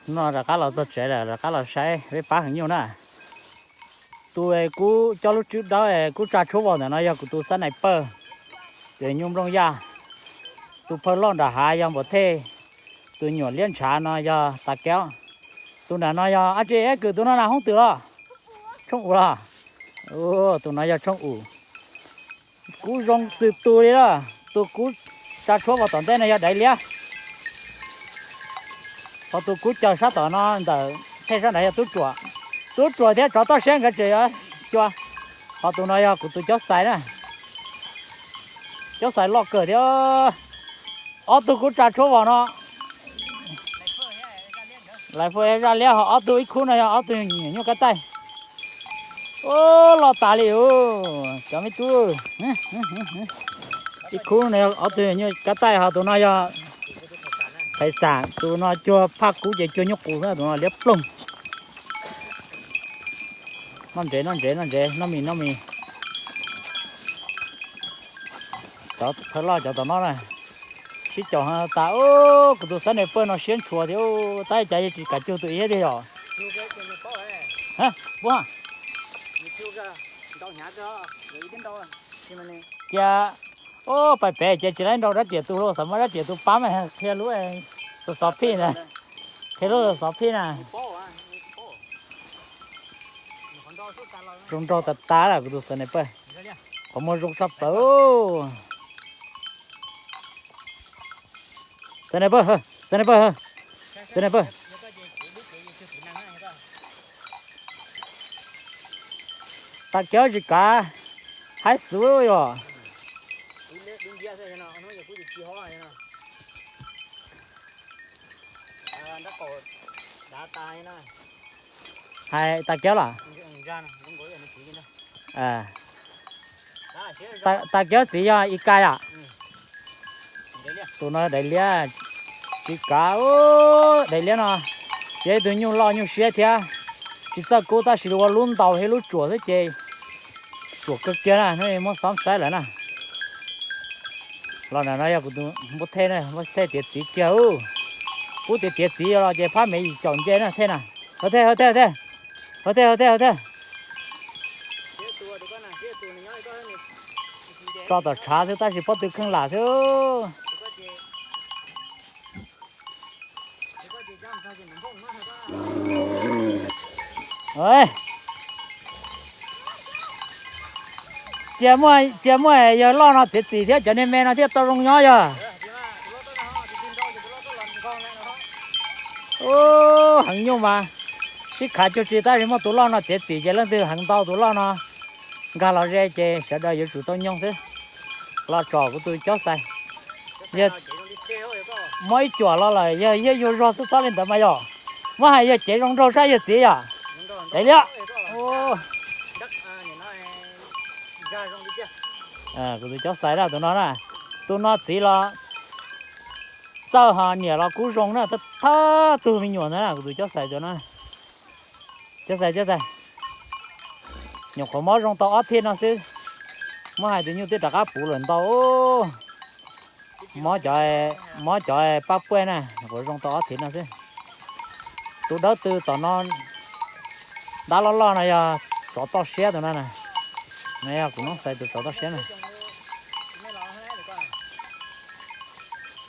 No rov qab los txog tsev lawm, rov qab los saib peb pab heev nyuj na. Tus kuv coj lub tswb dawb kuv tsa tshuab vos ntawm no yog kuv tus xab nais pawj, tus nyuj nplooj yaj. Tus phawj loj nram hav yog npam thej, tus nyuam liab ntshav no yog tas keub. Tus nram no yog ab tsi eb kws tus no na hoob twm los? Tshooj um los? Tus no yog tshooj um. Kuv zoo xwm tus li lawm, tus kuv tsa tshuab vos tom ntej no yog daiv liab. Ho tus kuv caws sab tom no ntawm thej sab nrad yog tub ruam. Tub ruam thiab tsov toj siab nkawd tseem yuav cua. Ho tus no yog kuv tus cob xais na. Cob xais loj kawg thiab. Ob tug kuv tsa tshuab vos no, lais faj zaj liab, ho ob tug ib khub no yog ob tug nyuam nyuj kab taij. Ub, loj tas li os cov me tub. Ib khub no yog ob tug nyuam nyuj kab taij, ho tus no yog phais xam, tus no cuag phaj kub ces cuag nyuj qus xwb, tus no liab ploog. Noj ntsev noj ntsev noj ntsev, noj mis noj mis. Cov thawj loj cov tom no na, sib caum tas. Kuv tus xab nais pawj no siab ntshua thiab, tab cas yeej tsis kam cuag tus ib thiab yog. Cia, ub, pais pem ces tsis laib nrau rab riam tus lauj, xav muab rab riam tus pab mas qhia lub xov xov phij na, qhia lub xov xov phij na. Zoo nraug tas tas lawm kuv tus xab nais pawj, qhov muag zoo tshaj plaws. Xab nais pawj, xab nais pawj, xab nais pawj. Tas keub tsis kav, haib xwb yog. Hais tas keub los? Tas keub txiv yog ib kais yom? Tus no daiv liab, tsis kav. Daiv liab no yog ib tug nyuj loj nyuj siab thiab, tsis txawj kub tab sis ua lub ntaus thiab lub tsuam xwb ces tsuam kawg kiag na, muab xob xaib lawm na. Los nram no yog kuv tus npua thej, npua thej tiav txiv kiag. Pub tiav tiav txiv los ces phab me yim caum nce na thej na. Hauv thej, hauv thej, hauv thej, hauv thej, hauv thej. Tso tom tshav xwb tab sis pob tw kheej lam xwb. Cia muaj, cia muaj yawg loj no txiav txim thiab cov niag me no thiaj tau zoo nyob yog. Ub, heev nyuj mas sib khav cuag tsi tab sis muaj tus loj no txiav txim ces leej twg heev ntau tus loj no nkag los ze ces sawv daws yuav tsum tau nyoog xwb. Los tsom kuv tus cob xais. Yog muab ib cuam los lawm yog yog yuag zog xwb txhob li ntawd mas yog. Muab hais yog cev zoo nraug saib yog txiv yom. Daiv liab. Kuv tus cob xais na tus no na, tus no txiv los txawj ho niam los kub zoo na, thawj tug me nyuam ntawd na kuv tus cob xais tus no. Cob xais, cob xais, nyuam qhuav mob zoo tau ob thiv no xwb, muab hais tus nyuj twb rov qab puv lawm ntau. Mob cov, mob cov pab puaj na, nyuam qhuav zoo tau ob thiv no xwb. Tus dawb tw tom no, ntab loj loj no yog tsov toj siab tus no na. No yog kuv noob xais tus tsov toj siab na.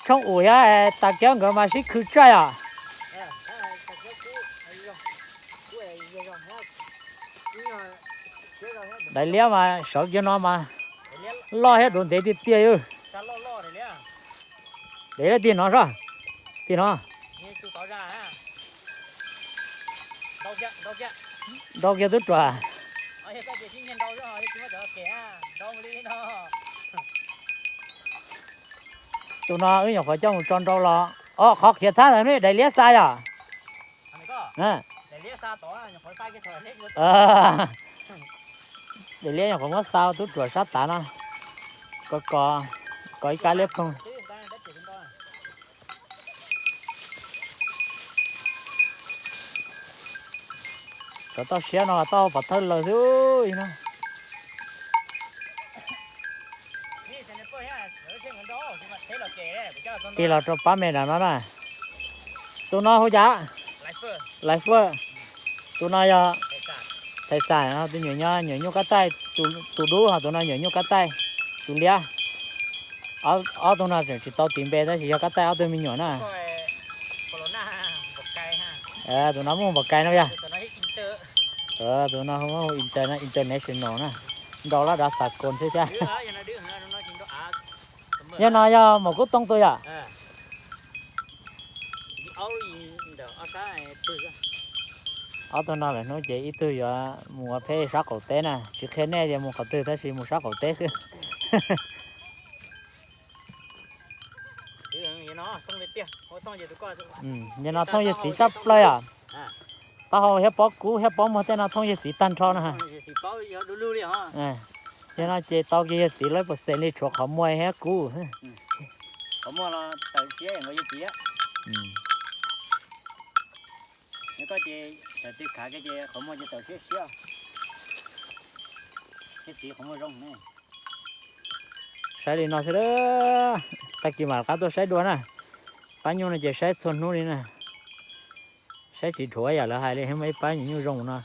Tshoob Um thiab tas kiab nkawd mas sib khw tsaij os. Daiv liab mas sawv kiag no mas loj thiab duav ntev tiag tiag yus. Daiv liab tig no soj, tig no. Nrau kiag tub ruam. Tus no wb nyuam qhuav coj mus tso nrau los, o qhov khiav txhab ntawd ne daiv liab xa yom. Daiv liab nyuam qhuav muab xa tub ruam sab tav no, kom, kom ib kab liab ploog. Tsov toj siab no tau pov thawj lawm xwb no. Tig los rau pab me nram no na. Tus no hu cas? Lais Faj. Tus no yog thais xais, tus nyuam nyob nyuam nyuj kab taij, tus dub ho tus no nyuam nyuj kab taij, tus liab. Ob tug no tseem tsis tau tis npe tab sis yog kab taij ob tug me nyuam na. Tus no muaj npaum kais no yog. Tus no international na, nrau lab dav xav koos xwb thiab. Yog no yog maum kub tooj tus yom. Ob tug no lawm hnub ces ib tug yuav mus ua pheb sab qaum teb na, tsis qhia nej tias mus qhov twg tab sis mus sab qaum teb xwb. Yog no thooj yawg txiv tshaj plaws yom. Taub hau thiab pob kub thiab pob muag tej no thooj yawg txiv tag nrho na. Yog no ces tau kiag yawg txiv lawm pes xees li tshuav qhov muag thiab kub. Saib li no xwb, tag kis mam rov qab tuaj saib dua na. Pab nyuj no ces saib txhua hnub li na. Saib tsis dhuav yam lawv hais li, muaj ib pab nyuam nyuj zoo no.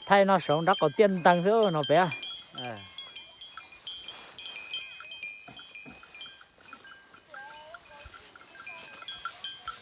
Thaij no saum nrab qaum tiaj ntees xwb no pem.